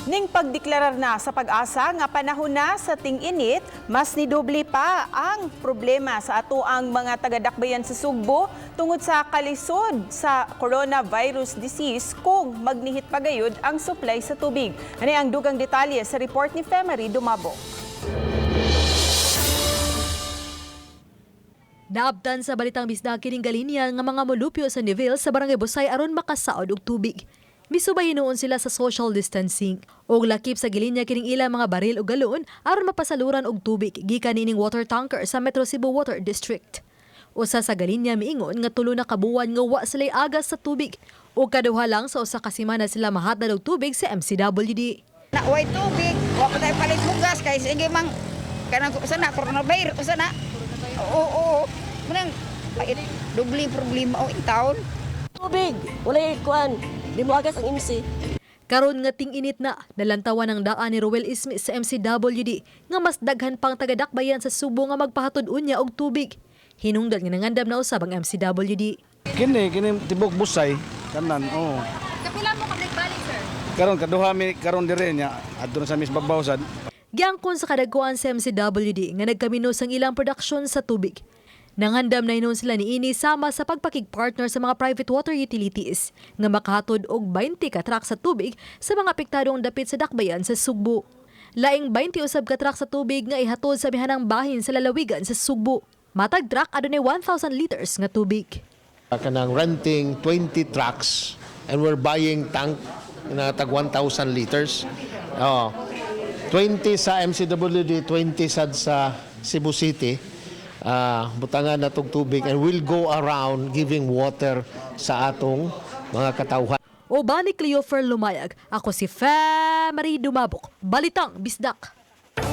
Ning pagdeklarar na sa PAGASA nga panahon na sa ting-init, mas nidoble pa ang problema sa atoang mga tagadakbayan sa Sugbo tungod sa kalisod sa coronavirus disease kung magnihit pa gayud ang supply sa tubig. Ani ang dugang detalye sa report ni Femery Dumabo. Naabtan sa Balitang Bisdak kining galinya nga mga molupyo sa nivel sa Barangay Busay aron makasaod og tubig. Misubay hinuon sila sa social distancing. Og lakip sa gilinya kining ilang mga baril ug galon aron mapasaluran og tubig gikan niining water tanker sa Metro Cebu Water District. Usa sa galinya miingon nga 3 na ka buwan nga wa sila'y agas sa tubig. Ug kaduha lang sa usa ka semana sila mahatag og tubig sa MCWD. Na way tubig, wa pa tayo palit hugas kay sige mang kanang usa na coronavirus usa na. Oo. Manang pait doble problema o in town. Tubig, walay kuan, di mo agas ang MC. Karon nga ting-init na, nalantawan ang daan ni Ruel Ismi sa MCWD nga mas daghan pang tagadakbayan sa Subo nga magpahatod unya og tubig. Hinungdan nga nangandam na usab ang MCWD. Kini kini tibok Busay tanan, oo. Kapila mo ka balik, sir? Karon kaduha mi karon dire nya adto na sa Miss Babaw sad. Giangkon sa kadagkuan sa MCWD nga nagkamino sang ilang produksyon sa tubig. Nangandam na hinuon sila niini sama sa pagpakig-partner sa mga private water utilities nga makahatod og 20 ka truck sa tubig sa mga apektadong dapit sa dakbayan sa Sugbo. Laing 20 usab ka truck sa tubig nga ihatod sa amihanang bahin sa lalawigan sa Sugbo. Matag truck adunay 1,000 liters nga tubig. Kanang renting 20 trucks and we're buying tank na tag 1,000 liters. Oh. 20 sa MCWD, 20 sad sa Cebu City. Butangan na tong tubig and we'll go around giving water sa atong mga katawhan. Uban ni Cleofer Lumayag, ako si Fe Marie Dumabok. Balitang Bisdak.